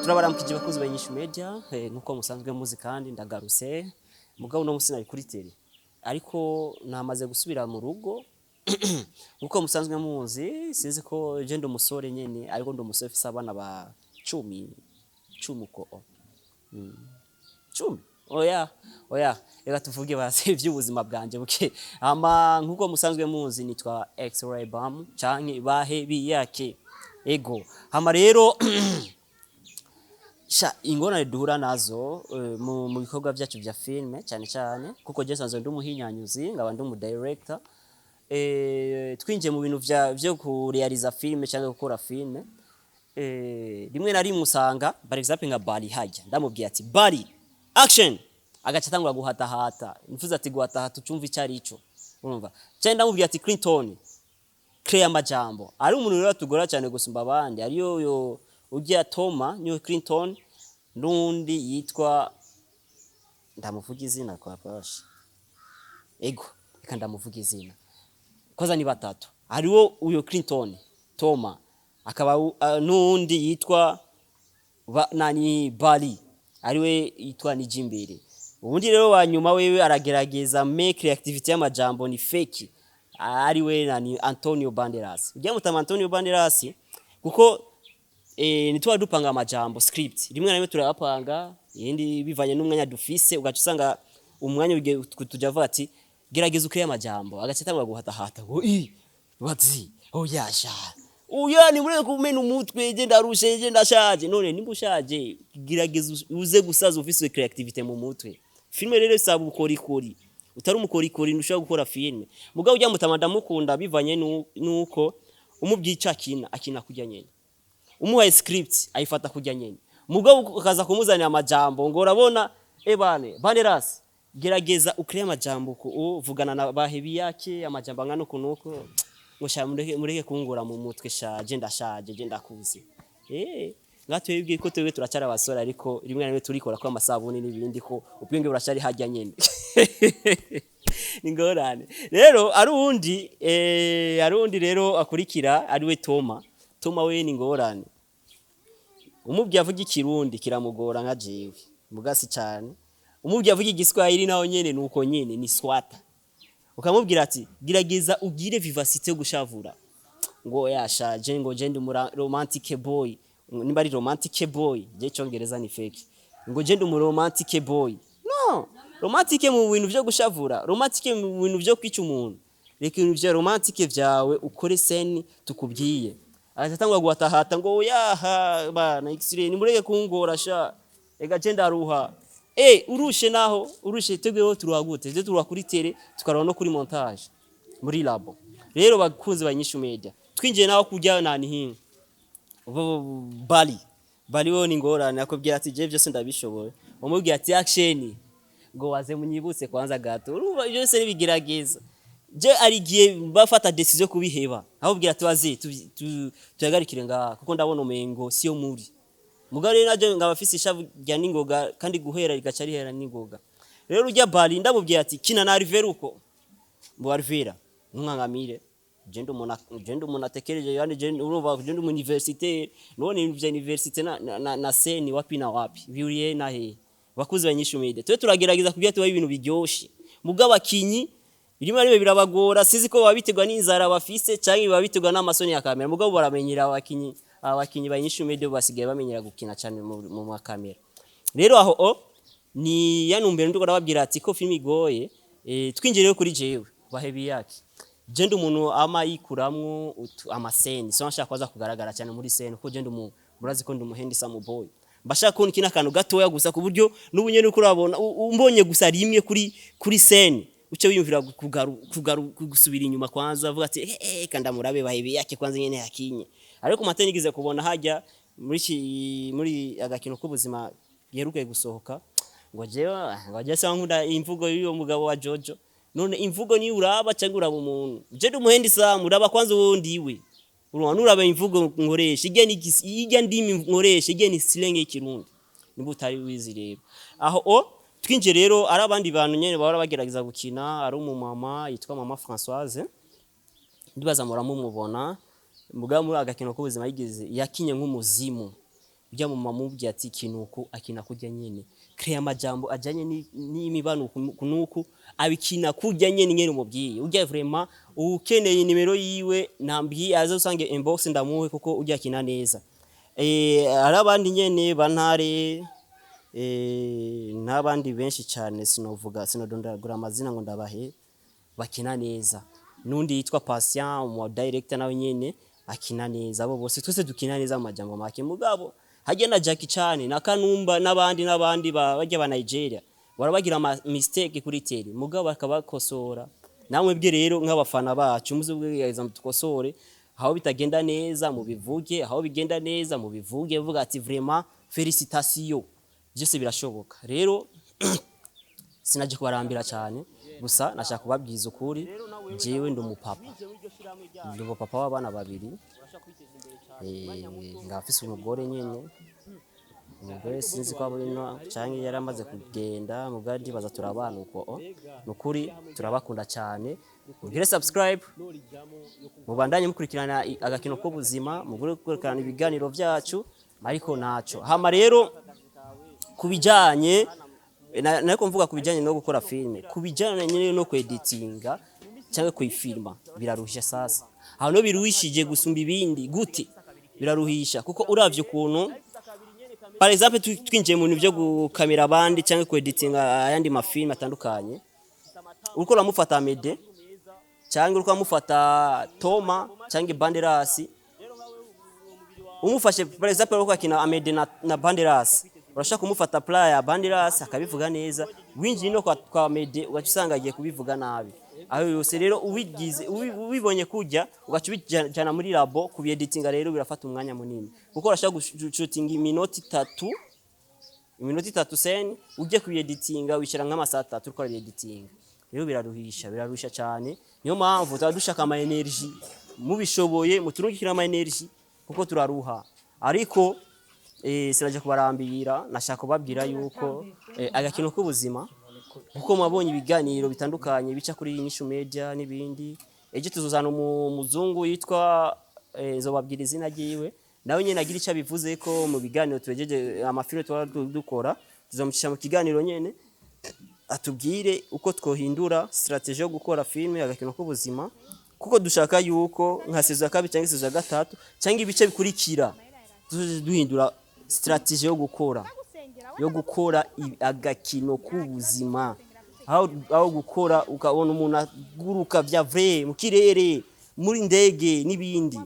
Turabaramukije bakunzi ba Inyishu Media, nkuko musanzwe muzi kandi ndagarutse. Mugabo uno musi nari kuri télé, ariko namaze gusubira mu rugo. Nkuko musanzwe muzi, sinzi ko je ndi umusore nyene, ariko ndi umusore ufise abana ba 10 10 uko 10. Oya, oya, reka tuvuge basi ivy'ubuzima bwanje buke. Hama nkuko musanzwe muzi, nitwa X-Ray Bam canke Bahe Biyake. Ego, hama rero sha ingorane duhura nazo mu bikorwa vyacu vya filme, cyane cyane kuko je nsanzwe ndi umuhinyanyuzi, nkaba ndi umu director, twinjiye mu bintu vyo kurealiza filme cyangwa gukora filme, rimwe na rimwe usanga, par exemple, nka Bali hajya ndamubwiye ati: "Bali, action," agaca atangura guhatahata. Mvuze ati guhatahata, ucumva icyo ari cyo, urumva? Cyangwa ndamubwiye ati: "Clinton, créer amajambo." Ari umuntu rero atugora cyane gusumba abandi, ariyo yo ujya Toma niyo Clinton, n'undi yitwa, ndamuvuga izina kwa Pasha, ego, reka ndamuvuga izina koza, ni batatu. Hariho uyo Clinton, Toma, akaba n'undi yitwa nani, Bali, ariwe yitwa Nijimbere. Ubundi rero wa nyuma wewe aragerageza, mais créativité y'amajambo ni fake, ariwe nani, Antonio Banderas. Ujya mutama Antonio Banderas, kuko nituba dupanga amajambo, script rimwe na rimwe turayapanga, iyindi bivanye n'umwanya dufise, ugaca usanga umwanya ugiye tujya avuga ati: "Gerageza ukeye amajambo," agaca atangura guhatahata ngo i bati: "Oya sha, oya, ni mureke kumena umutwe, je ndarushe, je ndashaje." None nimba ushaje, gerageza uze gusaza ufise créativité mu mutwe. Filme rero isaba ubukorikori, utari umukorikori ntushobora gukora filme. Mugabo ujya mutama ndamukunda, bivanye nuko umubwiye ico akina, akina kurya nyene, umuhaye script ayifata kurya nyene. Mugabo ukaza kumuzanira amajambo ngo urabona ebane Banderas, gerageza ukreye amajambo ku uvugana na bahebi yake, amajambo angana uku nuko, ngo sha mureke, mureke kungura mu mutwe, shaje, ndashaje, je ndakuze. Nga twebwe ko twebwe turacara abasore, ariko rimwe na rimwe turikora ko amasabuni n'ibindi, ko ubwenge buracari hajya nyene, ni ngorane. Rero ari uwundi rero akurikira, ariwe Toma. Toma we ni ngorane, umubwiye avuga ikirundi kiramugora nka jewe mugasi cyane. Umubwiye avuga igiswahili naho nyene nuko nyene ni swata. Ukamubwira ati: "Gerageza ugire vivacité yo gushavura," ngo yashaje, ngo je ndi romantic boy. Nimba ari romantic boy, je cyongereza ni fake, ngo je ndi umu romantic boy. No romantic mu bintu vyo gushavura, romantic mu bintu vyo kwica umuntu. Reka ibintu vya romantic vyawe, ukore scène tukubwiye. Agatangwa guhatahata ngo yaha bana x-ray, nimureke kungora sha, ega je ndaruha. Urushe naho urushe, twebweho turuha gute? Je turuha kuri télé, tukaruha no kuri montage muri labo. Rero bakunzi ba Inyishu Media, twinjiye naho kurya nani hinga Bali. Bali wo ni ngorane, akubwira ati: "Je byose ndabishoboye." Umubwira ati: "Action," ngo waze munyibutse kwanza gato. Urumva byose nibigerageza. Je ari igihe bafata décision kubiheba, ahubwira ati: "Waze tuyagarikire ngaha, kuko ndabona umengo siyo muri." Mugabo rero naje ngaba afise ishavu rya ningoga, kandi guhera rigaca rihera ningoga. Rero ujya Bali ndamubwiye ati: "Kina na Alvera uko." Ngo: "Alvera, ntunkangamire, je ndi umuntu, je ndi umuntu atekereje, yani je urumva je ndi umu universitaire." None ibintu vya université na scène wapi na wapi bihuriye na he? Bakuzi ba Inyishu Media, twe turagerageza kugira tubahe ibintu biryoshe, mugabo abakinyi rimwe rimwe birabagora. Sizi ko baba biterwa n'inzara bafise canke biba biterwa n'amasoni ya kamera, mugabo baramenyera abakinyi. Abakinyi ba Inyishu Media basigaye bamenyera gukina cyane mu makamera. Rero aho o ni ya numbero ndiko ndababwira ati ko film igoye. Twinjiye rero kuri jewe bahebi yake, je ndi umuntu ama yikuramwo ama scène, so nshaka kwaza kugaragara cyane muri scène, kuko je ndi murazi ko ndi umuhendisa mu boy, mbashaka kubona ikina akantu gatoya gusa, ku buryo n'ubu nyene uko urabona umbonye gusa rimwe kuri scène, uce wiyumvira kugaru gusubira inyuma kwanza, avuga ati: "Eh, kanda murabe bahebi yake kwanza nyene yakinye." Ariko mate nigeze kubona hajya muri agakino k'ubuzima giheruka gusohoka, ngo jewe, ngo je se nkunda imvugo y'uwo mugabo wa Jojo. None imvugo ni uraba cyangwa uraba umuntu? Je ndi umuhendisa, muraba kwanza uwundi iwe, urumva nuraba imvugo nkoresha, ijya ni ijya ndimi nkoresha, ijya ni slang y'ikirundi, nimba utari wizi. Rero aho o twinjiye rero, ari abandi bantu nyene bahora bagerageza gukina, ari umumama yitwa Mama Françoise, ndibaza muramumubona. Mugabo muri agakino k'ubuzima yigeze yakinye nk'umuzimu. Ujya mu mamubwiye ati ikintu uku akina kurya nyene, créer amajambo ajanye n'imibano kunuku abikina kurya nyene nyene umubwiye. Ujya vraiment ukeneye nimero yiwe nambwiye aze usange inbox ndamuhe, kuko ujya akina neza. Hari abandi nyene bantare n'abandi benshi cyane, sinovuga, sinodondagura amazina ngo ndabahe, bakina neza. Nundi yitwa Patient, umu director, nawe nyene akina neza. Abo bose twese dukina neza mu majambo make. Mugabo hajya na Jackie Chan na Kanumba n'abandi n'abandi bajya ba Nigeria barabagira ama mistake kuri tele, mugabo bakabakosora. Namwe bwe rero nk'abafana bacu muze ubwegeza mutukosore aho bitagenda neza, mubivuge, aho bigenda neza mubivuge, vuga ati vraiment félicitations, byose birashoboka. Rero sinaje kubarambira cyane, gusa nashaka kubabwiza ukuri. Jewe ndi umupapa, ndi umupapa w'abana babiri, ngaba mfise umugore nyene. Umugore sinzi ko abona canke yari amaze kugenda, mugabo ndibaza turabana uko. Nukuri turabakunda cyane. Mugire subscribe, mubandanye mukurikirana agakino k'ubuzima, mugure gukurikirana ibiganiro vyacu. Ariko naco hama rero kubijanye nariko mvuga kubijanye no gukora filme, kubijanye no kweditinga cyangwa kuyifilma, biraruhisha. Sasa aho no biruhishije gusumba ibindi. Gute biraruhisha? Kuko uravye ukuntu, par exemple, twinjiye mu bintu byo gukamera abandi cyangwa kweditinga ayandi mafilme atandukanye, uriko uramufata Amede cyangwa uriko uramufata Toma cyangwa Banderasi, umufashe par exemple uriko akina Amede na Banderas, urashaka kumufata plan ya Banderas akabivuga neza, winjiye no kwa Amede ugaca usanga agiye kubivuga nabi. Aho yose rero ubigize ubibonye kujya ugaca ubijana muri labo kubieditinga, rero birafata umwanya munini, kuko urashaka gushutinga iminota 3, iminota 3 scène, ujye kuyeditinga wicara nk'amasaha 3 uriko urabieditinga. Rero biraruhisha, biraruhisha cyane. Niyo mpamvu tuba dushaka ama energy. Mubishoboye muturungikira ama energy kuko turaruha. Ariko sinaje kubarambira, nashaka kubabwira yuko agakino k'ubuzima, kuko mwabonye ibiganiro bitandukanye bica kuri Inyishu Media n'ibindi. Ejo tuzozana umuzungu yitwa nzobabwira izina ryiwe, nawe nyene agira icyo abivuze ko mu biganiro tugejeje amafilme tuba dukora, tuzamucisha mu kiganiro nyene atubwire uko twohindura stratégie yo gukora filme agakino k'ubuzima, kuko dushaka yuko nka saison ya kabiri cyangwa saison ya gatatu cyangwa ibice bikurikira tuzoze duhindura stratégie yo gukora agakino k'ubuzima, aho gukora ukabona umuntu aguruka vya vrai mu kirere, muri ndege n'ibindi.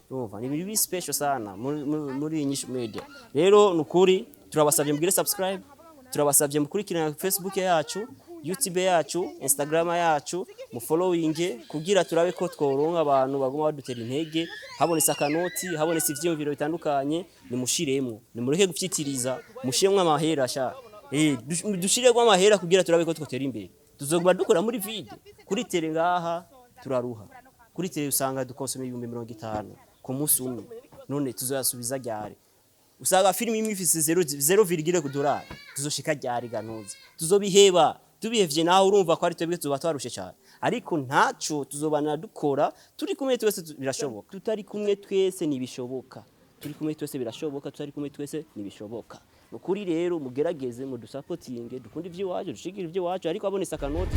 Urumva ni ibintu biri special sana muri Inyishu Media. Rero nukuri turabasabye mugire subscribe, turabasabye mukurikirana Facebook yacu, YouTube yacu, Instagram yacu, mu following kugira turabe ko tworonka abantu baguma badutera intege. Habonetse akanoti, habonetse ivyiyumviro bitandukanye, nimushiremwo, nimureke gufyitiriza, mushiremwo amahera sha. Dushiremwo amahera kugira turabe ko twotera imbere. Tuzoguma dukora muri vide kuri tele ngaha turaruha. Kuri tele usanga dukonsoma 50,000 ku munsi umwe, none tuzoyasubiza ryari? Usanga filimi imwe ifise zéro zéro virgule ku dolari. Tuzoshika ryari ganuzi? Tuzobiheba. Tubihevye naho urumva ko ari twebwe tuzoba twarushe cyane, ariko ntaco tuzobana dukora turi kumwe twese. Birashoboka, tutari kumwe twese ntibishoboka. Turi kumwe twese birashoboka, tutari kumwe twese ntibishoboka. Nukuri rero mugerageze mudusapotinge, dukunde ivy'iwacu, dushigire ivy'iwacu, ariko abonetse akanoti.